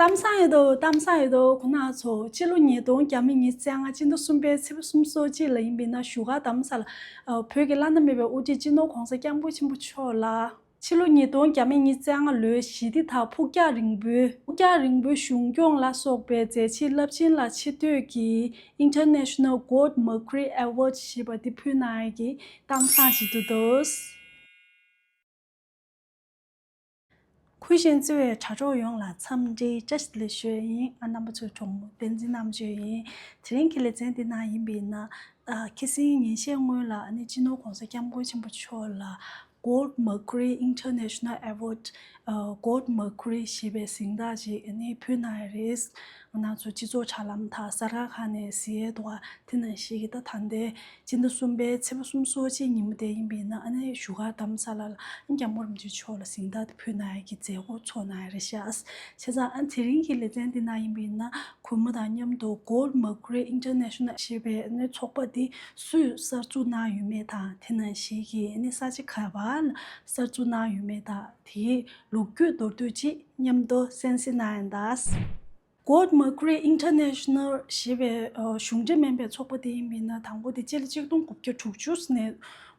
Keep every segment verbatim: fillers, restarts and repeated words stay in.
གཏམ་བཟང་ཡོད་དོ། གཏམ་བཟང་ཡོད་དོ། ཁོ་ན་ཚོ་ཕྱི་ལོ་ཉིས་སྟོང་བརྒྱ་མེད་ཉི་ཤུ་རྩ་ལྔ་སྤྱི་ཟླ་གསུམ་པའི་ཚེས་པ་སོ་གཅིག་ལ་ཡིན་པས་ན་བཞུགས་སྒར་རྡ་རམ་ས་ལ་བོད་ཀྱི་བླ་ན་མེད་པའི་དབུ་ཁྲིད་སྤྱི་ནོར་༸གོང་ས་༸སྐྱབས་མགོན་ཆེན་པོ་མཆོག་ལ། ཕྱི་ལོ་ཉིས་སྟོང་བརྒྱ་མེད་ཉི་ཤུ་རྩ་ལྔ་ལོའི་ཞི་བདེ་དང་ཕུགས་རྒྱང་རིང་པོའི་ཕུགས་རྒྱང་རིང་པོའི་གཞུང་སྐྱོང་ལ་སོགས་པའི་མཛད་རྗེས་རླབས་ཆེན་ལ་ཆེ་བསྟོད་ཀྱིས་International Gold Mercury Award ཞེས་པ་འདི་ཕུལ་གནང་ཡས་ཀྱི་གཏམ་བཟང་ཞིག་འདུག་དོ། གུས་ཤིང་བརྩེ་བའི་དྲ་གྲོགས་ཡོངས་ལ་འཚམས་འདྲི་བཀྲ་ཤིས་བདེ་ལེགས་ཞུ་ཡ་ཡིན། ཨ་རྣམ་པ་ཚོའི་གྲོགས་མོ་བསྟན་འཛིན་རྣམ་དཔྱོད་ཡིན། དེ་རིང་གི་ལེ་ཚན་འདི་ནང་ཡིན་པས་ན། ཨ་ཁ་སང་ཉིན་ཤས་སྔོན་ལ་ཨ་ནི་སྤྱི་ནོར་༸གོང་ས་༸སྐྱབས་མགོན་ཆེན་པོ་མཆོག་ལ་Gold Mercury International Award ཨ་Gold Mercury ཞེས་པའི་གཟེངས་རྟགས་ཅིག་ཨ་ནི་ཕུལ་གནང་ཡ་རེད། ང་རང་ཚོ་སྤྱི་ཚོགས་དྲ་ལམ་དང་གསར་ཁང་ཁག་ནས་གཟིགས་ཡས་འདུག་ག་དེ་ནང་བཞིན་གྱི་ད་ད་ལྟའི་སྤྱི་ཟླ་གསུམ་པའི་ཚེས་པ་སོ་གཅིག་ཉིན་མོ་དེ་ཡིན་པས་ན་ཨ་ནི་བཞུགས་སྒར་རྡ་རམ་ས་ལ་ལ་ཨ་ནི་༸སྐྱབས་མགོན་རིན་པོ་ཆེ་མཆོག་ལ་གཟེངས་རྟགས་དེ་ཕུལ་གནང་ཡ་གི་མཛད་སྒོ་ཚོགས་གནང་ཡ་རེད་ཤག་བྱས་ཙང་ཨ་ནི་དེ་རིང་གི་ལེ་ཚན་འདི་ནང་ཡིན་པས་ན་གུས་མོ་དང་མཉམ་དུ་Gold Mercury International ཞེས་པའི་ཨ་ནི་ཚོགས་པ་འདི་སུས་གསར་འཛུགས་གནང་ཡོད་མེད་དང་དེ་ནང་བཞིན་གྱི་ཨ་ནི་ས་ཆ་ག་པར་ལ་གསར་འཛུགས་གནང་ཡོད་མེད་དང་དེའི་ལོ་རྒྱུས་མདོར་བསྡུས་ཅིག་མཉམ་དུ་གསན་གཟིགས་གནང་ཡ་ད། Gold Mercury International ཞེས་པའི་ཨ་གཞུང་འབྲེལ་མིན་པའི་ཚོགས་པ་དེ་ཡིན་པས་ན་དང་པོ་དེ་སྤྱི་ལོ་ཆིག་སྟོང་དགུ་བརྒྱ་དྲུག་ཅུ་ནས་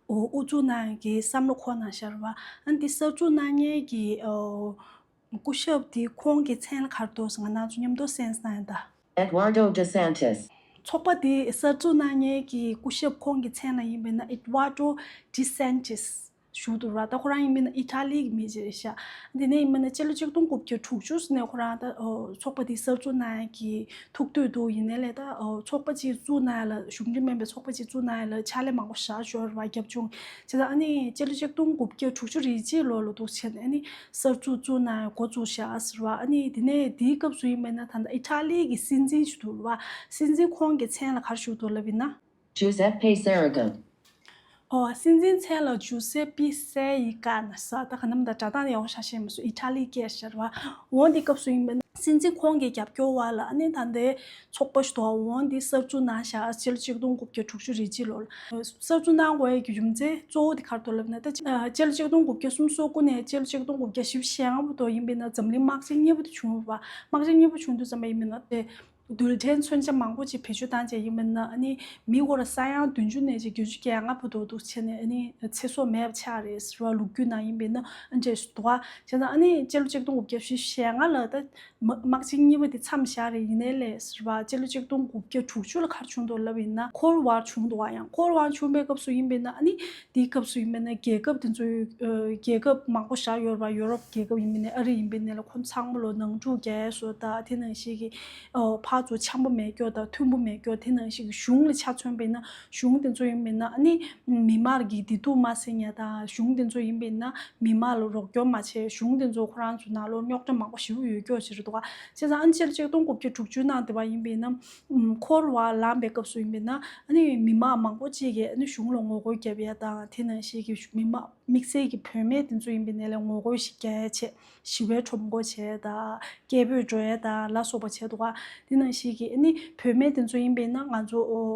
ཨོ་དབུ་འཛུགས་གནང་ཡག་གི་བསམ་བློ་འཁོར་གནང་ཤར་བ། ཨ་ནི་འདི་གསར་འཛུགས་གནང་མཁན་གྱི་ཨོ་སྐུ་ཞབས་དེ་ཁོང་གི་མཚན་ལ་ག་རེ་འདུག་ཟེར་ང་རང་ཚོ་མཉམ་དུ་གསན་གནང་ཡ་ད། Eduardo de Santos། ཚོགས་པ་དེ་གསར་འཛུགས་གནང་མཁན་གྱི་སྐུ་ཞབས་ཁོང་གི་མཚན་ལ་ཡིན་པས་ན་Eduardo de Santos ཞུ་འདུག་ར། ད་ཁོ་རང་ཡིན་པས་ན་ཨི་ཊ་ལི་གི་མི་ཅིག་རེད་ཤག་དེ་ནས་ཡིན་པས་ན་སྤྱི་ལོ་ཆིག་སྟོང་དགུ་བརྒྱ་དྲུག་ཅུ་ནས་ཁོ་རང་ད་ཨོ་ཚོགས་པ་དེ་གསར་འཛུགས་གནང་ཡག་གི་ཐུགས་འདོད་འདུག་ཡིན་ནའི་ལས་ད་ཨོ་ཚོགས་པ་ཅིག་བཙུགས་གནང་ཡ་ལ་གཞུང་འབྲེལ་མིན་པའི་ཚོགས་པ་ཅིག་བཙུགས་གནང་ཡ་ལ་ཕྱག་ལས་མང་པོ་བཞག་ཞོར་བ་རྒྱབ་ཆུང་བྱས་ཙང་ཨ་ནི་སྤྱི་ལོ་ཆིག་སྟོང་དགུ་བརྒྱ་དྲུག་ཅུ་རེ་གཅིག་ལོ་ལ་འདུག་བྱས་ནས་ཨ་ནི་གསར་འཛུགས་བཙུགས་གནང་ཡ་འགོ་བཙུགས་བཞག་ཟེར་བ། ཨ་ནི་དེ་ནས་དེའི་སྐབས་སུ་ཡིན་པས་ན་ད་ལྟ་ཨི་ཊ་ལི་གི་སྲིད་འཛིན་ཞིག་འདུག་ར། སྲིད་འཛིན་ཁོང་གི་མཚན་ལ་ག་རེ་ཞུ་འདུག་ལབ་ཡིན་ན། Giuseppe Serra། ཨོ་སྲིད་འཛིན་མཚན་ལ་ཇུ་སེ་པི་སེ་ཡི་ཀ་ན་ས་ད་ག་ནམ་ད་སྒྲ་གདངས་ཡག་པོ་ཞེ་དྲག་ཤེས་མི་སོང་། ཨི་ཊ་ལི་སྐད་ཤར་བ། འོ་འདི་སྐབས་སུ་ཡིན་པས་ན་སྲིད་འཛིན་ཁོང་གི་རྒྱབ་སྐྱོར་བ་ལ་ཨ་ནི་ད་ལྟའི་ཚོགས་པ་ཞིག་འདུག་འོ་འདི་གསར་འཛུགས་གནང་བཞག་སྤྱི་ལོ་ཆིག་སྟོང་དགུ་བརྒྱ་དྲུག་ཅུ་རེ་གཅིག་ལོ་ལ། གསར་འཛུགས་གནང་དགོས་ཡས་ཀྱི་རྒྱུ་མཚན་གཙོ་བོ་དེ་ག་རེ་འདུག་ལབ་ན་ད་སྤྱི་ལོ་ཆིག་སྟོང་དགུ་བརྒྱ་སུམ་ཅུ་སོ་དགུ་ནས་སྤྱི་ལོ་ཆིག་སྟོང་དགུ་བརྒྱ་བཞི་བཅུ་ཞེ་ལྔ་བར་དུ་ཡིན་པས་ན་འཛམ་གླིང་དམག་ཆེན་གཉིས་པ་དེ་བྱུང་བ། དམག་ཆེན་གཉིས་པ་བྱུང་དུས་ཙམ་པ་ཡིན་པས་ན་དེ། རྡུལ་ཕྲན་མཚོན་ཆ་མང་པོ་ཅིག་བེད་སྤྱོད་བཏང་བྱས་ཡིན་པ་ན་ཨ་ནི་མི་ཧོར་ས་ཡ་བདུན་ཅུ་ནས་ཅིག་བརྒྱད་ཅུ་གྱ་ལྔ་བར་དུ་འདུག་བྱས་ནས་ཨ་ནི་ཚེ་སྲོག་མེད་པ་ཆགས་རེད་ཟེར་བ་ལོ་རྒྱུས་ནང་ཡིན་པས་ན་ཨ་འདྲས་སུ་འདུག་བ། བྱས་ཙང་ཨ་ནི་སྤྱི་ལོ་ཆིག་སྟོང་དགུ་བརྒྱ་བཞི་བཅུ་ཞེ་ལྔ་ལ་ད་དམག་དམག་ཆེན་གཉིས་པ་དེ་མཚམས་བཞག་རེད། ཡིན་ནའི་ལས་ཟེར་བ་སྤྱི་ལོ་ཆིག་སྟོང་དགུ་བརྒྱ་དྲུག་ཅུ་ལ་ག་རེ་བྱུང་འདུག་ལབ་ཡིན་ན་ཁོལ་ཝར་བྱུང་འདུག་བ། ཡང་ཁོལ་ཝར་བྱུང་བའི་སྐབས་སུ་ཡིན་པས་ན་ཨ་ནི་དེའི་སྐབས་སུ་ཡིན་པས་ན་རྒྱལ་ཁབ་དེ་ཚོའི་རྒྱལ་ཁབ་མང་པོ་བཞག་ཡོད་རེད་བ། ཡོ་རོབ་རྒྱལ་ཁབ་ཡིན་པས་ན་ཨ་རི་ཡིན་པས་ན་ལ་ཁོ་ཚང་མ་ལོ་ནང་འཁྲུག་རྒྱག་ཡས་བཟོ་ད་དེ་ནང་བཞིན་གྱི་ཨོ་ཕར་ཚུར་འཆམ་པོ་མེད་སྐྱོ་དང་མཐུན་པོ་མེད་སྐྱོ། དེ་ནང་བཞིན་གྱི་གཞུང་ལ་ཆ་མཚོན་པས་ན་གཞུང་དེ་ཚོ་ཡིན་པས་ན་ཨ་ནི་མི་དམངས་ཀྱི་བདེ་སྡུག་མ་སེམས་ཡ་དང་གཞུང་དེ་ཚོ་ཡིན་པས་ན་མི་དམངས་ལ་རོགས་སྐྱོར་མ་བྱས། གཞུང་དེ་ཚོ་ཁོ་རང་ཚོ་ནང་ལོགས་རྙོག་དྲ་མང་པོ་ཞེ་པོ་ཡོད་སྐྱོ་ཞིག་རེད་འདུག་ག་བྱས་ཙང་ཨ་ནི་སྤྱི་ལོ་ཆིག་སྟོང་དགུ་བརྒྱ་དྲུག་ཅུ་ནང་དེ་བ་ཡིན་པས་ན་ཁོལ་ཝར་ལངས་པའི་སྐབས་སུ་ཡིན་པས་ན་ཨ་ནི་མི་དམངས་མང་པོ་ཅིག་གིས་ཨ་ནི་གཞུང་ལ་ངོ་རྒོལ་བརྒྱབ་ཡ་དང་དེ་ནང་བཞིན་གྱི་མི་དམངས་དམིགས་བསལ་གྱི་བུད་མེད་དེ་ཚོ་ཡིན་པས་ན་ལ་ངོ་རྒོལ་ཞིག་རྒྱག་ཡ་བྱས། ཞི་བའི་ཁྲོམ་སྐོར་བྱས་དང་སྐད་འབོད་འགྲོ་ཡ་དང་ལ་སོགས་པ་བྱས་འདུག་ག་དེ་ནང་བཞིན་གྱི་ཨ་ནི་བུད་མེད་དེ་ཚོ་ཡིན་པས་ན་ང་ཚོ་ཨོ་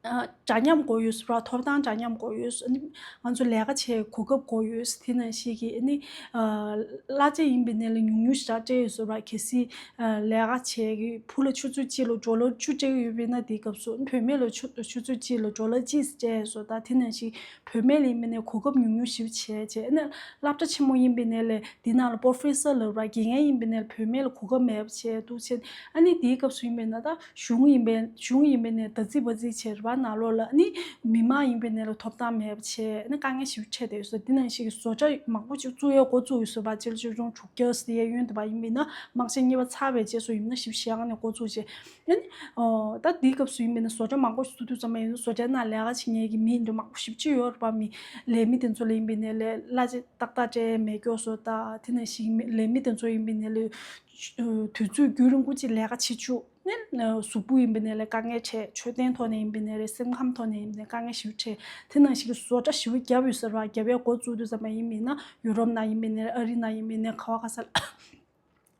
ཨ་འདྲ་མཉམ་དགོས་ཡོད་ཟེར་བ། ཐོབ་ཐང་འདྲ་མཉམ་དགོས་ཡོད་ཟེར། ཨ་ནི་ང་ཚོ་ལས་ཀ་བྱེད་གོ་སྐབས་དགོས་ཡོད་ཟེར། དེ་ནང་བཞིན་གྱི་ཨ་ནི་ཨ་གླ་ཆ་ཡིན་པས་ན་ལ་ཉུང་ཉུང་ཞེ་དྲག་སྤྲད་ཡོད་ཟེར་བ། གལ་སྲིད་ཨ་ལས་ཀ་བྱེད་ཀྱི་ཕུ་ལ་ཆུ་ཚོད་གཅིག་ལ་ཌོ་ལར་བཅུ་སྤྲད་ཀྱི་ཡོད་པས་ན་དེའི་སྐབས་སུ་བུད་མེད་ལ་ཆུ་ཆུ་ཚོད་གཅིག་ལ་ཌོ་ལར་གཅིག་སྤྲད་ཡོད་ཟེར། ད་དེ་ནང་བཞིན་བུད་མེད་ལ་ཡིན་པས་ན་གོ་སྐབས་ཉུང་ཉུང་ཞིག་བྱས་བྱས། ཨ་ནི་སློབ་གྲྭ་ཆེན་མོ་ཡིན་པས་ན་ལས་འདི་ནང་ལ་པོ་རོ་ཕེ་སར་ལབ་ར་དགེ་རྒན་ཡིན་པས་ན་ལས་བུད་མེད་ལ་གོ་སྐབས་མེད་པ་བྱས་འདུག་བྱས། ཨ་ནི་དེའི་སྐབས་སུ་ཡིན་པས་ན་ད་གཞུང་ཡིན་པས་གཞུང་ཡིན་པས་ན་ད་རྩིས་པ་རྩིས་བྱས་ར་བ་ནང་ལོགས་ལ་ཨ་ནི་མི་མང་ཡིན་པས་ན་ལ་ཐོབ་ཐང་མེད་པ་བྱས། ཨ་ནི་དཀའ་ངལ་ཞིག་འཕྲད་བསྡད་ཡོད་ཟེར། དེ་ནང་བཞིན་གྱི་བཟོ་གྲྭ་མང་པོ་ཅིག་བཙུགས་ཡས་འགོ་བཙུགས་ཡོད་ཟེར་བ། སྤྱི་ལོ་ཆིག་སྟོང་དྲུག་བརྒྱ་ཟེར་ཡས་གཡོན་དེ་བ་ཡིན་པས་ན་དམག་ཆེན་གཉིས་པ་ཚར་བའི་རྗེས་སུ་ཡིན་ན་བཞི་བཅུ་ཞེ་ལྔ་ནས་འགོ་བཙུགས་བྱས། ཨ་ནི་ཨོ་ད་དེའི་སྐབས་སུ་ཡིན་པས་ན་བཟོ་གྲྭ་མང་པོ་ཞིག་བཙུགས་དུས་ཙམ་པ་ཡིན་ན་བཟོ་གྲྭའི་ནང་ལས་ཀ་བྱེད་མཁན་གྱི་མི་འདྲ་མང་པོ་ཞེ་པོ་ཅིག་ཡོད་རེད་པ། མི་ལས་མི་དེ་ཚོ་ལ་ཡིན་པས་ན་ལས་གླ་ཆ་ཏག་ཏག་སྤྲད་མེད་སྐྱོ་བཟོ་ད། དེ་ནང་བཞིན་མི་ལས་མི་དེ་ཚོ་ཡིན་པས་ན་ལས་དུས་ཚོད་རྒྱུན་རིང་པོ་ཅིག་ལས་ཀ་བྱེད་བཅུག་ནས་གཟུགས་པོ་ཡིན་པས་ན་ལས་དཀའ་ངལ་འཕྲད། འཕྲོད་བསྟེན་ཐོག་ནས་ཡིན་པས་ན་ལས་སེམས་ཁམས་ཐོག་ནས་ཡིན་པས་ན་དཀའ་ངལ་ཞེ་པོ་འཕྲད། དེ་ནང་བཞིན་གྱི་བཟོ་གྲྭ་ཞེ་པོ་བརྒྱབ་ཡོད་ཟེར་བ། བརྒྱབ་པའི་འགོ་བཙུགས་དུས་ཙམ་པ་ཡིན་པས་ན་ཡུ་རོབ་ནང་ཡིན་པས་ན་ལས་ཨ་རི་ནང་ཡིན་པས་ན་ལས་ག་བ་ག་ས་ལ།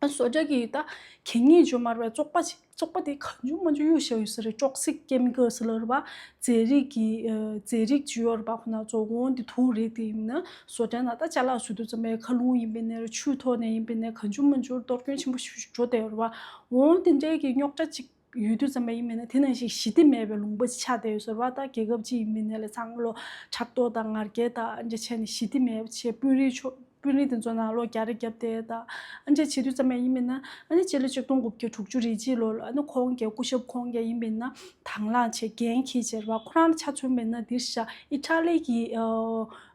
ཨ་བཟོ་གྲྭ་གི་ད་གད་སྙིགས་བཅོས་མར་བའི་བཙོག་པ་ཅིག་བཙོག་པ་དེ་གང་བྱུང་མང་བྱུང་གཡུག་བཞག་ཡོད་ས་རེད། ཊོག་སིག་ཀེ་མི་ཀལ་ཟེར་ལབ་རེད་པ། རྫས་རིགས་ཀྱི་ཨ་རྫས་རིགས་བཅུ་ཡོད་རེད་པ། ཁོ་ན་ཚོ་འོང་དེ་དུག་རིགས་དེ་ཡིན་ན་བཟོ་གྲྭ་ནང་ད་ཅ་ལག་བཟོ་དུས་ཙམ་པའི་མཁའ་རླུང་ཡིན་པའི་ནས་ཆུའི་ཐོག་ནས་ཡིན་པའི་ནས་གང་བྱུང་མང་བྱུང་གཏོར་སྐྱོན་ཆེན་པོ་ཞིག་འགྲོ་བསྡད་ཡོད་རེད་པ། འོང་དེ་འདྲའི་གི་རྙོག་དྲ་ཅིག་ཡོད་དུས་ཙམ་པ་ཡིན་པས་ན། དེ་ནང་བཞིན་ཞི་བདེ་མེད་པའི་ལུང་པ་ཆགས་བསྡད་ཡོད་ཟེར་བ། ད་རྒྱལ་ཁབ་ཅིག་ཡིན་པས་ན་ལས་ཚང་མ་ལོ་ཕྲག་དོག་དང་ང་རྒྱལ་དང་ཨ་འདྲ་བྱས་ནས་ཞི་བདེ་མེད་པ་བྱས། དཔོན་རིགས་ཆོ་དཔོན་རིགས་དེ་ཚོ་ནང་ལོ་རྒྱ་རེ་བརྒྱབ་བསྡད་དང་ཨ་འདྲ་བྱེད་དུས་ཙམ་པ་ཡིན་པས་ན། ཨ་ནི་སྤྱི་ལོ་ཆིག་སྟོང་དགུ་བརྒྱ་དྲུག་ཅུ་རེ་གཅིག་ལོ་ལ་ཨ་ནི་ཁོང་གི་སྐུ་ཞབས་ཁོང་གི་ཡིན་པས་ན་དང་བླངས་བྱས་འགན་འཁྱེར་བྱས་རེད་བ། ཁོ་རང་ཆ་མཚོན་པས་ན་འདིར་ཤ་ཨི་ཊ་ལི་གི་ཨ་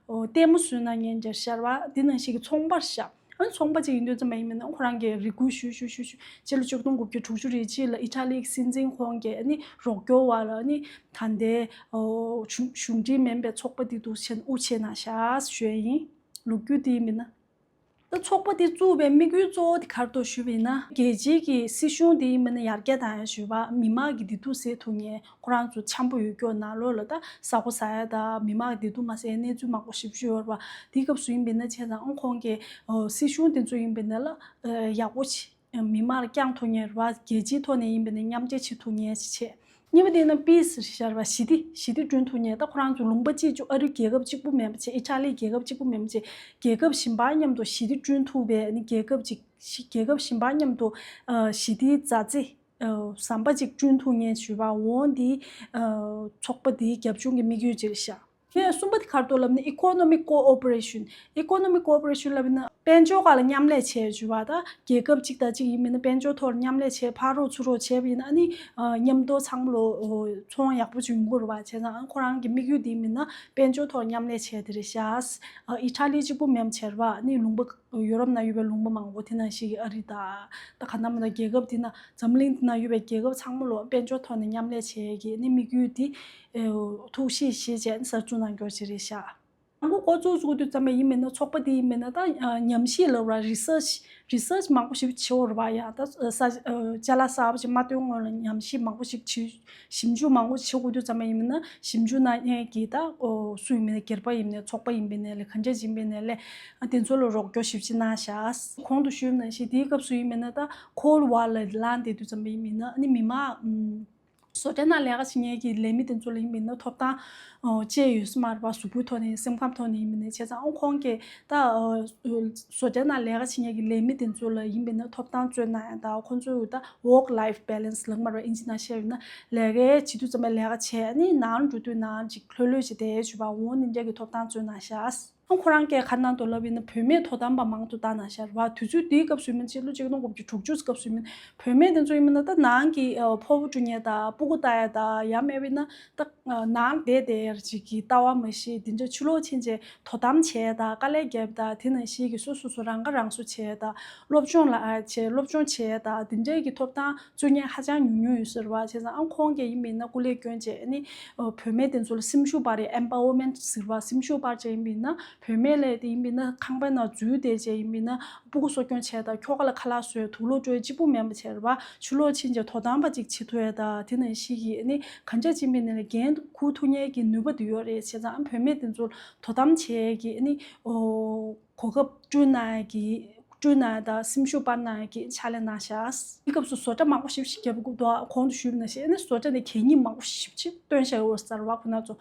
ཨོ་ལྟད་མོ་བཟོས་གནང་མཁན་འདྲ་ཤར་བ། དེ་ནང་བཞིན་གྱི་ཚོང་པར་ཤག་ཨ་ནི་ཚོང་པ་ཅིག་ཡིན་དུས་ཙམ་པ་ཡིན་པས་ན་ཁོ་རང་གིས་རེ་སྐུལ་ཞུས་ཞུས་ཞུས་ཞུས། སྤྱི་ལོ་ཆིག་སྟོང་དགུ་བརྒྱ་དྲུག་ཅུ་རེ་གཅིག་ལ་ཨི་ཊ་ལི་གི་སྲིད་འཛིན་ཁོང་གིས་ཨ་ནི་རོགས་སྐྱོར་བ་ལ་ཨ་ནི་ད་ལྟའི་ཨོ་གཞུང་གཞུང་འབྲེལ་མིན་པའི་ཚོགས་པ་དེ་འདུག་བྱས་ནས་དབུ་ཕྱེ་གནང་ཤག་ཞུ་ཡ་ཡིན། ལོ་རྒྱུས་དེ་ཡིན་པས་ན། ད་ཚོགས་པ་དེ་བཙུགས་པའི་དམིགས་ཡུལ་གཙོ་བོ་དེ་ག་རེ་འདུག་ཞུས་པ་ཡིན་ན། རྒྱལ་སྤྱིའི་གི་སྲིད་གཞུང་དེ་ཡིན་པས་ན་ཡར་རྒྱས་བཏང་ཡ་ཞུས་པ། མི་མང་གི་བདེ་སྡུག་སེལ་ཐུབ་མཁན། ཁོ་རང་ཚོ་འཆམ་པོ་ཡོད་སྐྱོ་ནང་ལོགས་ལ་ད་ས་གོ་ཟ་ཡ་དང་མི་མང་གི་བདེ་སྡུག་མ་སེལ་གནས་ཚུལ་མང་པོ་ཞིབ་ཞིབ་ཡོད་རེད་པ། དེའི་སྐབས་སུ་ཡིན་པས་ན་བྱས་ཙང་ཨང་ཁོང་གི་ཨོ་སྲིད་གཞུང་དེ་ཚོ་ཡིན་པས་ན་ལ་ཨ་ཡག་པོ་ཆེ་མི་མང་ལ་བསྐྱངས་ཐུབ་མཁན་རེད་པ། རྒྱལ་སྤྱིའི་ཐོག་ནས་ཡིན་པས་ན་མཉམ་འབྲེལ་བྱེད་ཐུབ་མཁན་ཞིག་བྱས། གཉིས་པ་དེ་ཡིན་ན་པི་སི་ཟེར་བ། ཞི་བདེ་ཞི་བདེ་བསྐྲུན་ཐུབ་མཁན། ད་ཁོ་རང་ཚོ་ལུང་པ་གཅིག་ཅུ། ཨ་རི་རྒྱལ་ཁབ་གཅིག་པུ་མིན་པ་བྱས། ཨི་ཊ་ལི་རྒྱལ་ཁབ་གཅིག་པུ་མིན་པ་བྱས། རྒྱལ་ཁབ་གཞན་པ་མཉམ་དུ་ཞི་བདེ་བསྐྲུན་ཐུབ་པའི་ཨ་ནི་རྒྱལ་ཁབ་ཅིག་ཞི་རྒྱལ་ཁབ་གཞན་པ་མཉམ་དུ་ཨ་ཞི་བདེའི་མཛའ་བརྩེ་ཨ་ཟམ་པ་ཅིག་བསྐྲུན་ཐུབ་མཁན་ཞུ་བ་འོང་འདི་ཨ་ཚོགས་པ་འདིའི་རྒྱབ་ལྗོངས་ཀྱི་དམིགས་ཡུལ་ཅིག་རེད་ཤག་ངས་གསུམ་པ་དེ་ག་རེ་འདུག་ལབ་ན། ཨི་ཀོ་ནོ་མིག་ཀོ་ཨོ་པ་རེ་ཤན། ཨི་ཀོ་ནོ་མིག་ཀོ་ཨོ་པ་རེ་ཤན་ལབ་ན་དཔལ་འབྱོར་སྒང་ལ་མཉམ་ལས་བྱས་ཞུ་བ། ད་རྒྱལ་ཁབ་གཅིག་དང་གཅིག་ཡིན་མིན་ན་དཔལ་འབྱོར་ཐོག་ལ་མཉམ་ལས་བྱས། ཕར་རོགས་ཚུར་རོགས་བྱས་པ་ཡིན་ན་ཨ་ནི་ཨ་མཉམ་དུ་ཚང་མ་ལོ་ཨོ་ཚོང་ཡག་པོ་ཅིག་ཡོང་གི་རེད་པ། བྱས་ཙང་ཨ་ཁོ་རང་གི་དམིགས་ཡུལ་དེ་ཡིན་མིན་ན་དཔལ་འབྱོར་ཐོག་ལ་མཉམ་ལས་བྱས་དེ་རེད་ཤག་ཨ་ཨི་ཊ་ལི་གཅིག་པུ་མིན་པ་བྱས་རེད་པ། ཨ་ནི་ལུང་པ་ཡོ་རོབ་ནང་ཡོད་པའི་ལུང་པ་མང་པོ། དེ་ནང་བཞིན་གྱི་ཨ་རི་དང་། ད་ག་ནང་མིན་ན་རྒྱལ་ཁབ་དེ་ན་འཛམ་གླིང་དེ་ན་ཡོད་པའི་རྒྱལ་ཁབ་ཚང་མ་ལོ་དཔལ་འབྱོར་ཐོག་ནས་མཉམ་ལས་བྱེད་ཀྱི་ནི་དམིགས་ཡུལ་དེ་ཨེ་ཐུགས་གཞིགས་བྱས་བྱས་ནས་གསར་འཛུགས་གནང་རྒྱུ་ཅིག་རེད་ཤག་ཨང་ཀོ་འགོ་བཙུགས་བཙུགས་དུས་ཙམ་པ་ཡིན་མིན་ན་ཚོགས་པ་དེ་ཡིན་མིན་ན་ད་ཨ་ཉམས་ཞིབ་ལབ་ར། རི་སར་ཆི་རི་སར་ཆི་མང་པོ་ཞིག་བྱེད་འོ་རེད་པ། ཡ་ད་ས་ཅ་ལག་གསར་པ་ཞིག་མ་བཏོན་སྔོན་ལ་ཉམས་ཞིབ་མང་པོ་ཞིག་བྱེད། ཞིབ་འཇུག་མང་པོ་བྱེད་དགོས་དུས་ཙམ་པ་ཡིན་ན་ཞིབ་འཇུག་གནང་མཁན་གྱི་ད་ཨོ་སུ་ཡིན་མིན་ན། སྒེར་པ་ཡིན་མིན་ན། ཚོགས་པ་ཡིན་པའི་ནས་ལས་གང་འདྲ་ཡིན་པའི་ནས་ལས་ཨ་དེ་ཚོ་ལ་རོགས་སྐྱོར་ཞིབ་ཅིག་གནང་ཤག་གོང་དུ་ཞུས་ནང་བཞིན་དེའི་སྐབས་སུ་ཡིན་མིན་ན་ད་ཁོལ་ཝར་ལ་ལངས་བསྡད་དུས་ཙམ་པ་ཡིན་མིན་ན་ཨ་ནི་མི་མང་ཨུམ་བཟོ་གྲྭ་ནང་ལས་ཀ་བྱེད་མཁན་གྱི་ལས་མི་དེ་ཚོ་ལ་ཡིན་མིན་ན་ཐོབ་ཐང་ཨོ་ཅི་ཡོད་ས་མ་རེད་པ། གཟུགས་པོའི་ཐོག་ནས་སེམས་ཁམས་ཐོག་ནས་ཡིན་མིན་ན། བྱས་ཙང་ཨང་ཁོང་གིས་ད་ཨོ་བཟོ་གྲྭ་ནང་ལས་ཀ་བྱེད་མཁན་གྱི་ལས་མི་དེ་ཚོ་ལ་ཡིན་མིན་ན་ཐོབ་ཐང་སྤྲོད་གནང་ཡ་དང་། ཁོང་ཚོའི་ད་work life balance ལབ་མ་རེད། ཨིན་ཇི་ནང་བཤད་ཡོད་ན་ལས་ཀའི་བྱེད་དུས་ཙམ་པ་ལས་ཀ་བྱས་ནི་ནང་འགྲོ་དུས་ནང་ཅིག་ལྷོད་ལྷོད་ཅིག་བསྡད་ཞུ་བ་འོང་ནི་འདྲ་གི་ཐོབ་ཐང་སྤྲོད་གནང་ཤག་ཨང་ཁོ་རང་གིས་ག་རེ་གནང་འདུག་ལབ་ཡིན་ན་བུད་མེད་དོ་དམ་པ་མང་དུ་བཏང་གནང་ཤག་རེད་པ། དུས་ཚོད་དེའི་སྐབས་སུ་ཡིན་མིན་ཕྱི་ལོ་ཆིག་སྟོང་དགུ་བརྒྱ་དྲུག་ཅུ་སྐབས་སུ་ཡིན་མིན་བུད་མེད་དེ་ཚོ་ཡིན་མིན་ན་ད་ནང་གི་ཕོར་པ་བཀྲུ་མཁན་དང་སྤུ་གུ་ལྟ་ཡ་དང་ཡང་མེད་པ་ཡིན་ན་ད་ནང་བསྡད་བསྡད་ཡ་ཅིག་གི་ལྟ་བ་མ་ཤེས། དེ་འདྲ་ཕྱི་ལོགས་ཕྱིན་རྗེས་དོ་དམ་བྱས་དང་དཀའ་ལས་རྒྱབ་དང་། དེ་ནང་བཞིན་གྱི་སོ་སོ་སོ་རང་ཁ་རང་གསོ་བྱས་དང་སློབ་སྦྱོང་ལ་ཨ་བྱས་སློབ་སྦྱོང་བྱས་དང་དེ་འདྲའི་གི་ཐོབ་ཐང་རྩོད་མཁན་ཧ་ཅང་ཉུང་ཉུང་ཡོད་ས་རེད་པ། བྱས་ཙང་ཨང་ཁོང་གིས་ཡིན་པ་ཡིན་ན་སྐུ་ལས་བསྐྱོན་བྱས་ནི་བུད་མེད་དེ་ཚོ་ལ་སེམས་ཤུགས་སྤར་ཡ། ཨེམ་པ་ཝར་མེན་ཊི་ཟེར་བ། སེམས་ཤུགས་སྤར་བྱས་ཡིན་པ་ཡིན་ན་བུད་མེད་ལས་དེ་ཡིན་པ་ཡིན་ན་ཁང་པའི་ནང་འཛུལ་བསྡད་བྱས་ཡིན་པ་ཡིན་ན་སྤུ་གུ་གསོ་སྐྱོང་བྱས་དང་ཁྱོ་ག་ལ་ཁ་ལག་བཟོས་དུག་ལོག་སྤྲོད་གཅིག་པུ་མིན་པ་བྱས་རེད་པ། ཕྱི་ལོགས་ཕྱིན་བྱས་དོ་དམ་པ་ཅིག་བྱེད་ཐུབ་ཡ་དང་དེ་ནང་བཞིན་གྱི་ནི་གང་འདྲ་ཅིག་ཡིན་པ་ཡིན་ན་འགན་འཁུར་ཐུབ་མཁན་གྱི་ནུས་པ་དེ་ཡོད་རེད། བྱས་ཙང་བུད་མེད་དེ་ཚོ་དོ་དམ་བྱེད་ཀྱི་ནི་ཨོ་གོ་སྐབས་བསྐྲུན་གནང་ཡ་གི་བསྐྲུན་གནང་ཡ་དང་སེམས་ཤུགས་སྤར་གནང་ཡ་གི་ཕྱག་ལས་གནང་ཤག་དེའི་སྐབས་སུ་བཟོ་གྲྭ་མང་པོ་ཞིག་ཞིག་བརྒྱབ་དགོས་འདུག་གོང་དུ་ཞུས་པ་ནང་བཞིན་ཨ་ནི་བཟོ་གྲྭ་ནས་གད་སྙིགས་མང་པོ་ཞིག་ཅིག་བཏོན་བཞག་ཡོད་ས་རེད་པ། ཁོ་ན་ཚོ་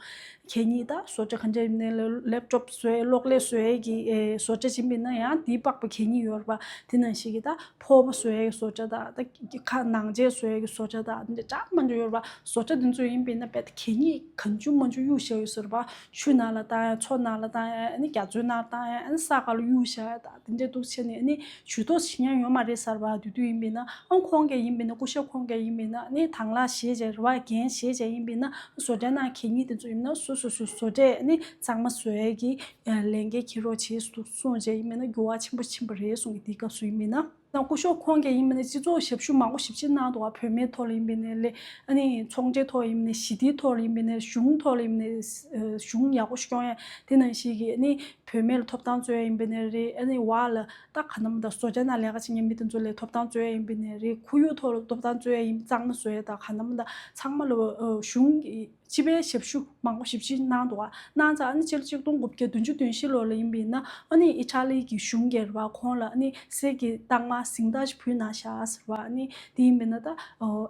གད་སྙིགས་དང་བཟོ་གྲྭ་ག་འདྲ་ཡིན་ནའི་ལེབ་ཊོབ་བཟོ་ཡ་གློག་ཀླད་བཟོ་ཡ་གི་ཨེ་བཟོ་གྲྭ་ཅིག་ཡིན་པ་ཡིན་ན་ཡང་དེའི་པགས་པ་གད་སྙིགས་ཡོད་རེད་པ། དེ་ནང་བཞིན་གྱི་ད་ཕོར་པ་བཟོ་ཡ་གི་བཟོ་གྲྭ་དང་ད་ཁ་ནང་ཆས་བཟོ་ཡ་གི་བཟོ་གྲྭ་དང་དེ་འདྲ་མང་པོ་ཡོད་རེད་པ། བཟོ་གྲྭ་དེ་ཚོ་ཡིན་པ་ཡིན་ན་རྦད་དེ་གད་སྙིགས་གང་བྱུང་མང་བྱུང་གཡུག་བཞག་ཡོད་ས་རེད་པ། ཆུ་ནང་ལ་བཏང་ཡ། མཚོ་ནང་ལ་བཏང་ཡ། ཨ་ནི་རྒྱ་མཚོའི་ནང་ལ་བཏང་ཡ། ཨ་ནི་ས་ག་ལ་གཡུག་བཞག་ཡ་དང་དེ་འདྲ་འདུག་བྱས་ནས་ཨ་ནི་ཇུས་གཏོགས་བྱེད་མཁན་ཡོད་མ་རེད་ས་རེད་པ། དེ་དུས་ཡིན་པ་ཡིན་ན་ཨང་ཁོང་གིས་ཡིན་པ་ཡིན་ན་སྐུ་ཞབས་ཁོང་གིས་ཡིན་པ་ཡིན་ན་ཨ་ནི་དང་བླངས་བྱས་བྱས་རེད་པ། འགན་བཞེས་བྱས་ཡིན་པ་ཡིན་ན་བཟོ་གྲྭའི་ནང་གད་སྙིགས་དེ་ཚོ་ཡིན་ན་སོ་སོ་སོ་བཟོ་གྲྭས་ཨ་ནི་གཙང་མ་བཟོ་ཡ་གི་ལས་འགན་འཁྱེར་རོགས་བྱེད་གསུངས་བྱས་ཡིན་པ་ཡིན་ན་འགྱུར་བ་ཆེན་པོ་ཕྱིན་པ་རེད་གསུངས་ཀྱི། དེའི་སྐབས་སུ་ཡིན་པ་ཡིན་ན། ད་སྐུ་ཞབས་ཁོང་གིས་ཡིན་པ་ཡིན་ན་སྤྱི་ཚོགས་ཞབས་ཞུ་མང་པོ་ཞེ་པོ་ཅིག་གནང་འདུག་བ། བུད་མེད་ཐོག་ལ་ཡིན་པ་ཡིན་ནའི་ལས་ཨ་ནི་ཚོང་འབྲེལ་ཐོག་ཡིན་པ་ཡིན་ནའི་ཞི་བདེའི་ཐོག་ལ་ཡིན་པ་ཡིན་ནའི་གཞུང་ཐོག་ལ་ཡིན་པ་ཡིན་ནའི་གཞུང་ཡག་པོ་ཞིག་སྐྱོང་ཡ། དེ་ནང་བཞིན་གྱི་ཨ་ནི་བུད་མེད་ལ་ཐོབ་ཐང་རྩོད་ཡ་ཡིན་པ་ཡིན་ནའི་རེད། ཨ་ནི་བར་ལ་ད་ག་ནམ་ད་བཟོ་གྲྭ་ནང་ལས་ཀ་བྱེད་མཁན་མི་དེ་ཚོ་ལ་ཐོབ་ཐང་རྩོད་ཡ་ཡིན་པ་ཡིན་ནའི་རེད། ཁོར་ཡུག་ཐོག་ལ་ཐོབ་ཐང་རྩོད་ཡ་ཡིན། གཙང་མ་བཟོ་ཡ་ད་ག་ནམ་ད་ཚང་མ་ལ་གཞུང་གི་ སྤྱི་པའི་ཞབས་ཞུ་མང་པོ་ཞེ་པོ་ཅིག་གནང་འདུག་བ། གནང་ཙང་ཨ་ནི་སྤྱི་ལོ་ཆིག་སྟོང་དགུ་བརྒྱ་བདུན་ཅུ་དོན་བཞི་ལོ་ལ་ཡིན་པ་ཡིན་ན་ཨ་ནི་ཨི་ཊ་ལི་གི་གཞུང་གིས་རེད་བ། ཁོང་ལ་ཨ་ནི་གསེར་གྱི་རྟགས་མ་གཟེངས་རྟགས་ཤིག་ཕུལ་གནང་ཤག་ཟེར་བ། ཨ་ནི་དེ་ཡིན་པ་ཡིན་ན་ད་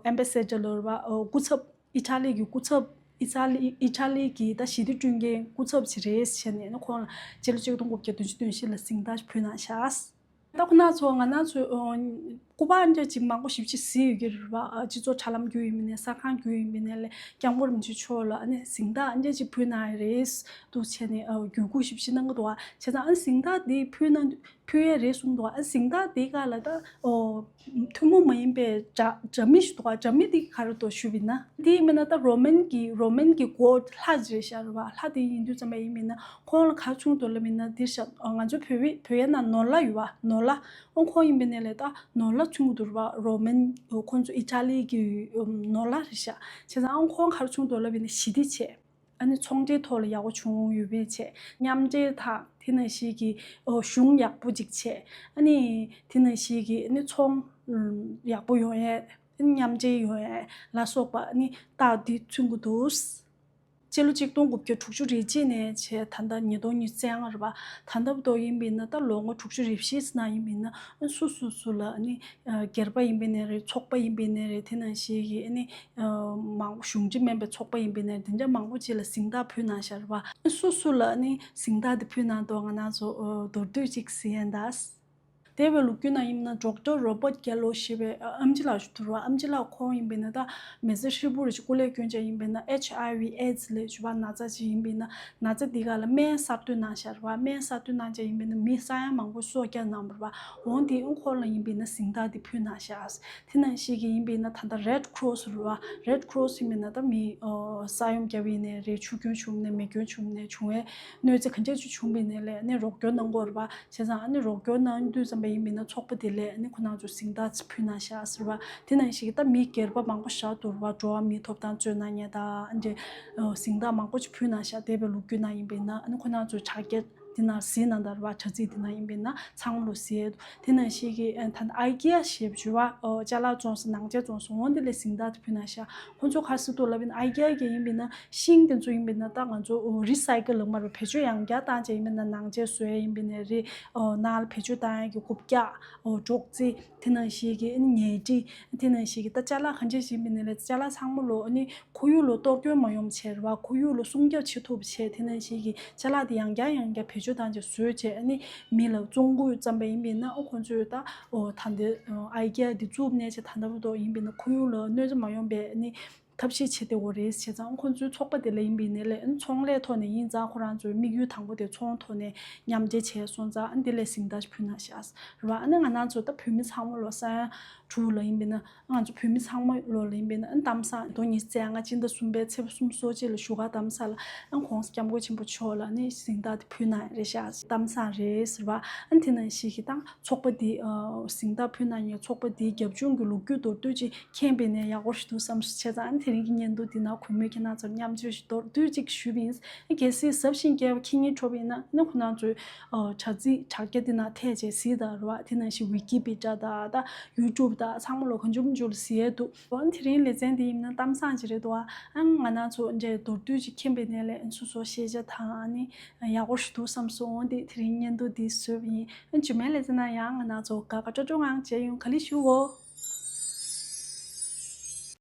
ཨེམ་བྷེ་སེ་ཌར་ལོ་རེད་བ། སྐུ་ཚབ། ཨི་ཊ་ལི་གི་སྐུ་ཚབ། ཨི་ཊ་ལི་ཨི་ཊ་ལི་གི་ད་ཞི་བདེ་བསྐྲུན་མཁན་སྐུ་ཚབ་ཅིག་རེད་ཟེར་ནས་ཨ་ནི་ཁོང་ལ་སྤྱི་ལོ་ཆིག་སྟོང་དགུ་བརྒྱ་བདུན་ཅུ་དོན་བཞི་ལ་གཟེངས་རྟགས་ཕུལ་གནང་ཤག། ད་ཁོ་ན་ཚོ་ང་ན་ཚོ་ཨ་སྐུ་པར་འདྲ་ཅིག་མང་པོ་ཞེ་པོ་ཅིག་གཟིགས་ཡོད་ཀྱི་རེད་བ། ཨ་སྤྱི་ཚོགས་དྲ་ལམ་བརྒྱུད་ཡིན་མིན་ནས་གསར་ཁང་བརྒྱུད་ཡིན་མིན་ནས་ལས་སྐྱབས་མགོན་རིན་པོ་ཆེ་མཆོག་ལ་ཨ་ནི་གཟེངས་རྟགས་འདྲ་ཅིག་ཕུལ་གནང་ཡ་རེད་འདུག་བྱས་ནས་ཨ་བརྒྱུད་སྐུར་ཞེ་པོ་ཅིག་གནང་གི་འདུག་བ། བྱས་ཙང་ཨ་ནི་གཟེངས་རྟགས་འདི་ཕུལ་གནང་ཕུལ་ཡ་རེད་གསུངས་འདུག་བ། ཨ་གཟེངས་རྟགས་འདི་སྒང་ལ་ད་ཨོ་ཐུན་མོང་མ་ཡིན་པའི་འདྲ་འདྲ་མིན་ཞིག་འདུག་བ། འདྲ་མིན་འདི་ག་རེ་འདུག་ཞུས་པ་ཡིན་ན། འདི་ཡིན་མིན་ན་ད་རོ་མན་གྱི་རོ་མན་གྱི་གོཌ་ལྷ་ཅིག་རེད་ཤག་རེད་བ། ལྷ་དེ་ཡིན་དུས་ཙམ་པ་ཡིན་མིན་ན། ཁོང་ལ་ག་རེ་བྱུང་འདུག་ལབ་མིན་ན་འདིར་ཤ་ང་ཚོའི་བོད་བི་བོད་ཡ་ན་ནོར་ལྷ་ཡོད་བ། ནོར་ལྷ། ཨང་ཁོང་ཡིན་པའི་ནས་ལས་ད་ནོར་ལྷ་བྱུང་འདུག་བ། རོ་མན་ཁོང་ཚོ་ཨི་ཊ་ལི་གི་ནོར་ལྷ་རེད་ཤག། བྱས་ཙང་ཨང་ཁོང་ག་རེ་བྱུང་འདུག་ལབ་མིན་ན་ཞི་བདེ་བྱས། ཨ་ནི་ཚོང་འབྲེལ་ཐོག་ལ་ཡག་པོ་བྱུང་ཡོད་པས་བྱས། མཉམ་འབྲེལ་དང་དེ་ནང་བཞིན་གྱི་གཞུང་ཡག་པོ་ཅིག་བྱས། ཨ་ནི་དེ་ནང་བཞིན་གྱི་ཨ་ནི་ཚོང་ཡག་པོ་ཡོང་ཡས། ཨ་ནི་མཉམ་འབྲེལ་ཡོང་ཡས་ལ་སོགས་པ་ཨ་ནི་རྟགས་འདི་མཚོན་གྱི་འདུག། སྤྱི་ལོ་ཆིག་སྟོང་དགུ་བརྒྱ་དྲུག་ཅུ་རེ་གཅིག་ནས་བྱས་ད་ལྟ་ཉིས་སྟོང་ཉི་ཤུ་རྩ་ལྔ་རེད་བ། ད་ལྟ་བར་དུ་ཡིན་པས་ན་ད་ལོ་ངོ་དྲུག་ཅུ་རེ་བཞི་ཙམ་ནང་ཡིན་པས་ན་སོ་སོ་སོ་ལ་ཨ་ནི་སྒེར་པ་ཡིན་པས་ནའི་རེད། ཚོགས་པ་ཡིན་པས་ནའི་རེད། དེ་ནང་བཞིན་གྱི་ཨ་ནི་མང་གཞུང་འབྲེལ་མིན་པའི་ཚོགས་པ་ཡིན་པས་ནའི་དེ་འདྲ་མང་པོ་ཅིག་ལ་གཟེངས་རྟགས་ཕུལ་གནང་ཤག་རེད་བ། སོ་སོ་ལ་ཨ་ནི་གཟེངས་རྟགས་དེ་ཕུལ་གནང་དུས་ང་རང་ཚོ་མདོར་བསྡུས་ཅིག་གཟིགས་ཡ་ད། འདས་པའི་ལོ་རྒྱུས་ནང་ཡིན་ན་ཌོག་ཊར་རོ་བར་ཊི་གེ་ལོ་ཞེས་པའི་ཨ་ཨེམ་ཆི་ལགས་ཞུ་ཐུབ་ར། ཨེམ་ཆི་ལགས་ཁོང་ཡིན་པས་ན་ད་མི་ཚེ་ཧྲིལ་པོ་རེ་ཞིག་སྐུ་ལས་བསྐྱོན་བྱས་ཡིན་པས་ན་ཨེཆ་ཨའི་ཝི་ཨེ་ཌི་སི་ལས་ཞུ་བ་ན་ཚ་ཅིག་ཡིན་པས་ན་ན་ཚ་འདི་ག་ལ་སྨན་གསར་གཏོད་གནང་ཤག་ར་བ། སྨན་གསར་གཏོད་གནང་བྱས་ཡིན་པས་ན་མི་ས་ཡ་མང་པོ་སྲོག་བསྐྱབས་གནང་བ་ར་བ། འོང་དེ་ཨང་ཁོང་ལ་ཡིན་པས་ན་གཟེངས་རྟགས་འདི་ཕུལ་གནང་ཤག། དེ་ནང་བཞིན་གྱི་ཡིན་པས་ན་ད་ལྟ་རེད་ཁྲོ་སི་ར་བ། རེད་ཁྲོ་སི་ཡིན་པས་ན་ད་མི་ཨོ་ས་ཡོམ་བརྒྱབ་པ་ཡིན་ནའི་རེད། ཆུ་སྐྱོན་བྱུང་ནའི་མེ་སྐྱོན་བྱུང་ནའི་བྱུང་བའི་གནོད་འཚེ་ག་འདྲ་ཅིག་བྱུང་བ་ཡིན་ནའི་ལས་ནི་རོགས་སྐྱོར་གནང་དགོས་ར་བ། བྱས་ཙང་ཨ་ནི་རོགས་སྐྱོར་གནང་དུས་ཙམ་པ་ཡིན་པས་ན་ཚོགས་པ་དེ་ལས་ཨ་ནི་ཁོ་རང་ཚོ་གཟེངས་རྟགས་ཕུལ་གནང་ཤག་ཟེར་བ། དེ་ནང་བཞིན་གྱི་ད་མི་སྒེར་པ་མང་པོ་ཞིག་འདུག་ར་བ། འགྲོ་བ་མིའི་ཐོབ་ཐང་རྩོད་གནང་མཁན་དང་ཨ་འདྲས་གཟེངས་རྟགས་མང་པོ་ཅིག་ཕུལ་གནང་ཤག། འདས་པའི་ལོ་རྒྱུས་ནང་ཡིན་པས་ན་ཨ་ནི་ཁོ་རང་ཚོའི་དྲ་རྒྱ་དེ་ནང་གཟིགས་གནང་དང་ར་བ། དྲ་ཚིགས་དེ་ནང་ཡིན་པས་ན་ཚང་མ་ལོ་གཟིགས་ཡས་འདུག། དེ་ནང་བཞིན་གྱི་ཨ་ད་ཨའི་ཀི་ཡ་ཞེས་བརྗོད་བ་ཨོ་ཅ་ལག་བཙོང་ས་ནང་ཆས་བཙོང་ས་འོང་དེ་ལས་གཟེངས་རྟགས་དེ་ཕུལ་གནང་ཤག། ཁོང་ཚོ་ག་རེ་ཟེར་འདུག་ལབ་ཡིན་ན་ཨའི་ཀི་ཡ་གི་ཡིན་པས་ན་ཤིང་དེ་ཚོ་ཡིན་པས་ན་ད་ང་ཚོ་རི་སའི་ཀལ་ལ་མར་བེད་སྤྱོད་ཡང་བསྐྱར་བཏང་བྱས་ཡིན་པས་ན་ནང་ཆས་བཟོ་ཡས་ཡིན་པས་ན་རི་ཨོ་ནང་ལ་བེད་སྤྱོད་བཏང་ཡས་ཀྱི་རྐུབ་བཀྱག་ཨོ་ཅོག་ཙེ། དེ་ནང་བཞིན་གྱི་ཨ་ནི་ཉལ་ཁྲི། དེ་ནང་བཞིན་གྱི་ད་ཅ་ལག་གང་ཅི་ཞིག་མིན་ནའི་ལས་ཅ་ལག་ཚང་མ་ལོ་ཨ་ནི་ཁོར་ཡུག་ལ་གཏོར་སྐྱོན་མ་ཡོང་བྱས་ར་བ། ཁོར་ཡུག་ལ་སྲུང་སྐྱོབ་བྱེད་ཐུབ་བྱས། དེ་ནང་བཞིན་གྱི་ཅ་ལག་དེ་ཡང་བསྐྱར་ཡང་བསྐྱར་བེད་སྤྱོད་བཏང་བྱས་བཟོས་བྱས་ཨ་ནི་མི་ལ་བཙོང་དགོས་ཙམ་པ་ཡིན་པས་ན་ཨ་ཁོང་ཚོས་ད་ཨོ་ད་འདི་ཨའི་ཀི་ཡ་འདི་བཙུགས་ནས་བྱས་ད་ལྟ་བར་དུ་ཡིན་པས་ན་ཁོར་ཡུག་ལ་གནོད་འཚེ་མ་ཡོང་པའི་ཨ་ནི་ཐབས་ཤེས་བྱེད་བདེ་བོ་རེད། བྱས་ཙང་ཁོང་ཚོའི་ཚོགས་པ་དེ་ལ་ཡིན་པའི་ནས་ལས་ཚོང་ལས་ཐོག་ནས་ཡིན་ཙང་ཁོ་རང་ཚོའི་དམིགས་ཡུལ་དང་པོ་དེ་ཚོང་ཐོག་ནས་མཉམ་འབྲེལ་བྱས་སོང་ཙང་ཨ་འདི་ལས་གཟེངས་རྟགས་ཕུལ་གནང་ཤག་རེད་བ། ཨ་ནི་ང་རང་ཚོ་ད་བོད་མི་ཚང་མ་ལོ་ས་ཡ་དྲུག་ལ་ཡིན་པས་ན་ང་ཚོ་བོད་མི་ཚང་མ་ལོ་ལ་ཡིན་པས་ན་ཨ་གཏམ་བཟང་ཉིས་སྟོང་ཉི་ཤུ་རྩ་ལྔ་སྤྱི་ཟླ་གསུམ་པའི་ཚེས་པ་གསུམ་སོ་གཅིག་ལ་བཞུགས་སྒར་རྡ་རམ་ས་ལ་ཨ་གོང་ས་སྐྱབས་མགོན་ཆེན་པོ་མཆོག་ལ་ནི་གཟེངས་རྟགས་དེ་ཕུལ་གནང་ཡ་རེད་ཤག། གཏམ་བཟང་རེད་ཟེར་བ། ཨ་དེ་ནང་བཞིན་གྱི་ད་ཚོགས་པ་འདི་ཨ་གཟེངས་རྟགས་ཕུལ་གནང་མཁན་ཚོགས་པ་འདིའི་རྒྱབ་ལྗོངས་ཀྱི་ལོ་རྒྱུས་མདོར་བསྡུས་ཅིག་མཁྱེན་པས་ནས་ཡག་པོ་ཞིག་འདུག་བསམ་སོང་། བྱས་ཙང་ཨ་དེ་རིང་གི་བརྙན་ཐུང་འདི་ནང་གུས་མོས་ཁྱེད་རང་ཚོར་མཉམ་སྤྱོད་ཞིག་མདོར་བསྡུས་ཅིག་ཞུས་པ་ཡིན། ཨ་གལ་སྲིད་གཟབ་ཞིང་རྒྱས་པ་མཁྱེན་སྙིང་བྲོ་བ་ཡིན་ན་ཨ་ཁོ་རང་ཚོའི་ཨ་དྲ་ཚིགས་དྲ་རྒྱ་འདི་ནང་ཐད་བྱས་གཟིགས་དང་རེད་བ། དེ་ནང་བཞིན་ཝི་ཀི་པི་ཌི་ཡ་དང་ད་ཡུ་ཊུབ་དང་ཚང་མ་ལོ་གང་བྱུང་མང་བྱུང་ལ་གཟིགས་ཡས་འདུག། ཨ་དེ་རིང་ལེ་ཚན་འདི་ཡིན་ན་གཏམ་བཟང་ཅིག་རེད་འདུག་ཨ། ཨ་ང་རང་ཚོ་འདྲའི་མདོར་བསྡུས་ཅིག་མཁྱེན་པའི་ནས་ལས་ཨ་སོ་སོ་ཤེས་བྱ་དང་ཨ་ནི་ཡག་པོ་ཞིག་འདུག་བསམ་སོང་། འོ་འདི་དེ་རིང་བརྙན་ཐུང་འདི་བཟོས་པ་ཡིན། ཨ་རྗེས་མའི་ལེ་ཚན་ནང་ཡང་ང་རང་ཚོ་དགའ་དགའ་སྤྲོ་སྤྲོ་ངང་མཇལ་ཡོང་། ག་ལེ་ཞུའོ།